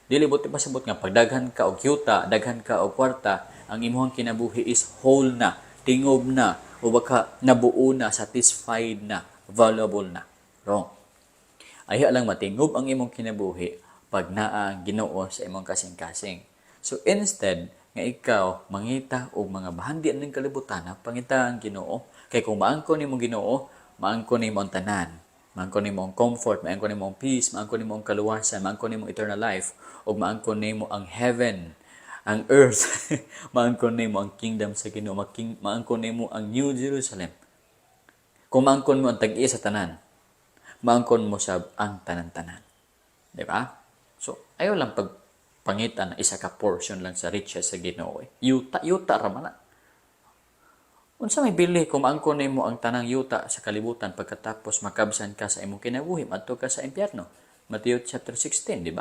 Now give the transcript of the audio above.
Dili buot ipasabot nga pagdaghan ka og yuta, daghan ka og kwarta, ang imong kinabuhi is whole na, tingob na, o baka nabuo na, satisfied na, valuable na. Wrong. Ayha lang matingob ang imong kinabuhi pag naa ang Ginoo sa imong kasing-kasing. So instead nga ikaw mangita og mga bahandi ng kalibutan, pangita ang Ginoo, kay kung maangkon nimo Ginoo, maangkon nimo ang tanan. Maangkon nimo ang comfort, maangkon nimo ang peace, maangkon nimo ang kaluwasan, maangkon nimo ang eternal life, ug maangkon nimo ang heaven, ang earth, maangkon nimo ang kingdom sa Ginoo, maangkon nimo ang New Jerusalem. Kung maangkon mo ang tag-iya sa tanan, maangkon mo sab ang tanan-tanan. Di ba? So, ayaw lang pag pangita na isa ka portion lang sa riches sa Ginoo, eh. Yuta, yuta ra man na. Unsa may bili kung maangkon nimo ang tanang yuta sa kalibutan, pagkatapos makabsan ka sa imong kinabuhi, madto ka sa impyerno? Matthew chapter 16, di ba?